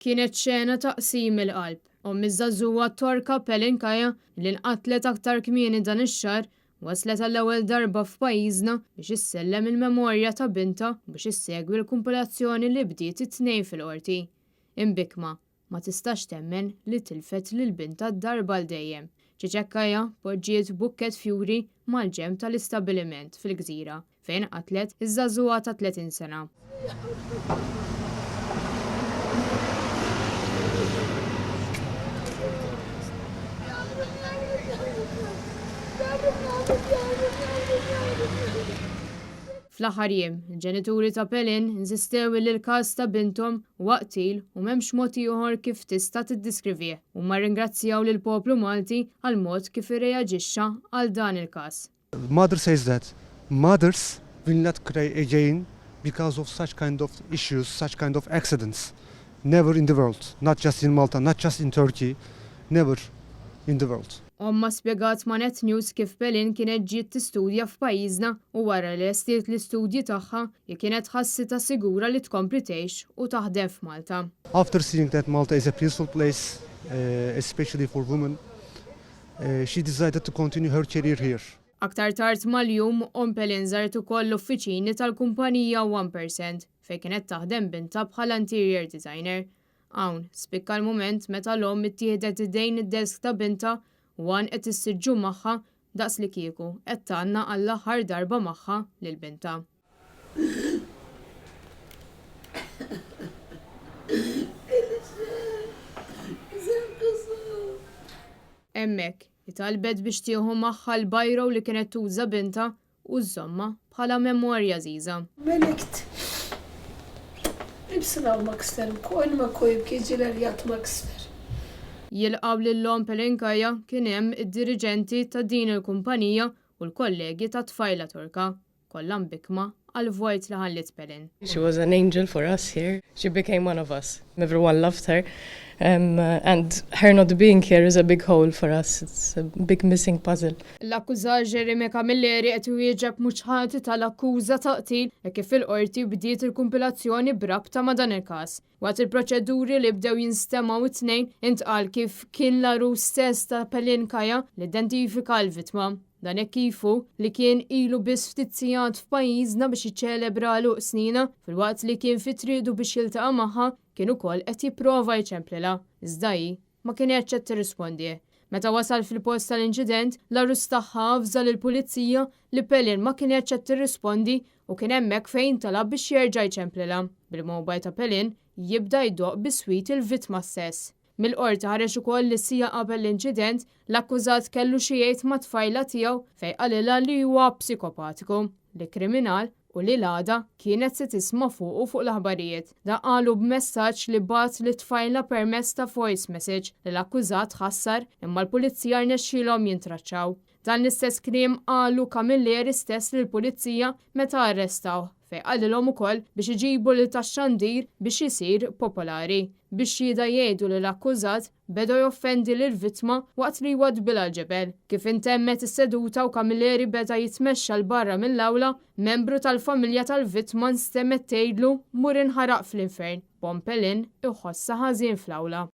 Kienet xena ta' qsim il-qalb. Omm iż-żagħżugħa Torka Pelin Kaya li nqatlet aktar kmieni dan ix-xahar waslet għall-ewwel darba f'pajjiżna biex issellem il-memorja ta' bintha u biex issegwi l-kumpilazzjoni li bdiet it-Tnejn fil-Qorti. Imbikkma, ma tistax temmen li tilfet lil bintha darba għal dejjem. Cicek Kaya poġġiet bukkett fjuri mal-ġenb tal-istabbiliment fil-Gżira fejn qatlet iż-żagħżugħa ta' 30 sena. Fl-aħħar jiem, il-ġenituri ta' Pelin insistew illi l-każ ta' binthom huwa qtil u m'hemmx mod ieħor kif tista' tiddiskrivih. Huma rringrazzjaw lill-poplu Malti għall-mod kif irreaġixxa għal dan il-każ. Mother says that mothers will not cry again because of such kind of issues, such kind of accidents. Never in the world, not just in Malta, not just in Turkey, never in the world. Ommha spjegat ma' Net News kif Pelin kienet ġiet tistudja f'pajjiżna u wara li lestiet l-istudji tagħha, hi kienet ħassitha sigura li tkompli tgħix u taħdem f'Malta. After seeing that Malta is a peaceful place, especially for women, she decided to continue her career here. Aktar tard mal-jum, omm Pelin żaret ukoll l-uffiċini tal-kumpanija One Percent, fejn kienet taħdem bintha bħala interior designer. Hawn, spikka l-mument meta l-omm ittieħdet idejn id-desk ta' bintha u għannqet is-siġġu magħha daqslikieku qed tgħannaq għall-aħħar darba magħha lil bintha. Hemmhekk, hi talbet biex tieħu magħha l-biro li kienet tuża bintha u żżommha bħala memorja għażiża. Melekt Hepsini almak isterim. Koynuma koyup geceler yatmak isterim. Jilqgħu lil omm Pelinkaya kien hemm id-diriġenti ta' din il-kumpanija u l-kollegi tat-tfajla Torka. Kollha mbikkma għall-vojt li ħalliet Pelin. She was an angel for us here. She became one of us. Everyone loved her. Um, and her not being here is a big hole for us. It's a big missing puzzle. L-akkużat Jeremy Camilleri qed iwieġeb mhux ħati tal-akkuża ta' qtil hekk kif il-qorti bdiet il-kumpilazzjoni b'rabta ma' dan il-każ. Waqt il-proċeduri li bdew jinstemgħu it-Tnejn, intqal kif kien l-għarus stess ta' Pelin Kaya li identifika l-vittma. Dan hekk kif hu li kien ilu biss ftit sigħat f'pajjiżna biex jiċċelebra għeluq snina, filwaqt li kien fi triqtu biex jiltaqa' magħha, kien ukoll qed jipprova jċemplilha, iżda hi ma kinetx qed tirrispondi. Meta wasal fil-post tal-inċident, l-għarus tagħha avża lill-pulizija li Pelin ma kinetx qed tirrispondi u kien hemmhekk fejn talab biex jerġa' jċemplilha, bil-mobile ta' Pelin jibda jdoqq biswit il-vittma stess. Mill-Qorti ħareġ ukoll li siegħa qabel l-inċident, l-akkużat kellu xi jgħid mat-tfajla tiegħu fejn qalilha li huwa psikopatiku, li kriminal u li l-għada kienet se tisma' fuqu fuq l-aħbarijiet. Dan qalu b'messaġġ li bagħat lit-tfajla permezz ta' voice message li l-akkużat ħassar imma l-Pulizija rnexxielhom jintraċċaw. Dan l-istess kliem qalu Camilleri stess lill-Pulizija meta arrestawh, fejn qalilhom ukoll biex iġibu lil tax-xandir biex isir popolari. Bix-xhieda jgħidu li l-akkużat beda joffendi lill-vittma waqt li jwaddbilha l-ġebel. Kif intemmet is-seduta u Camilleri beda jitmexxa 'l barra mill-awla, membru tal-familja tal-vittma nstemgħet tgħidlu mur inħaraq fl-infern, b'Omm Pelin iħossha ħażin fl-awla.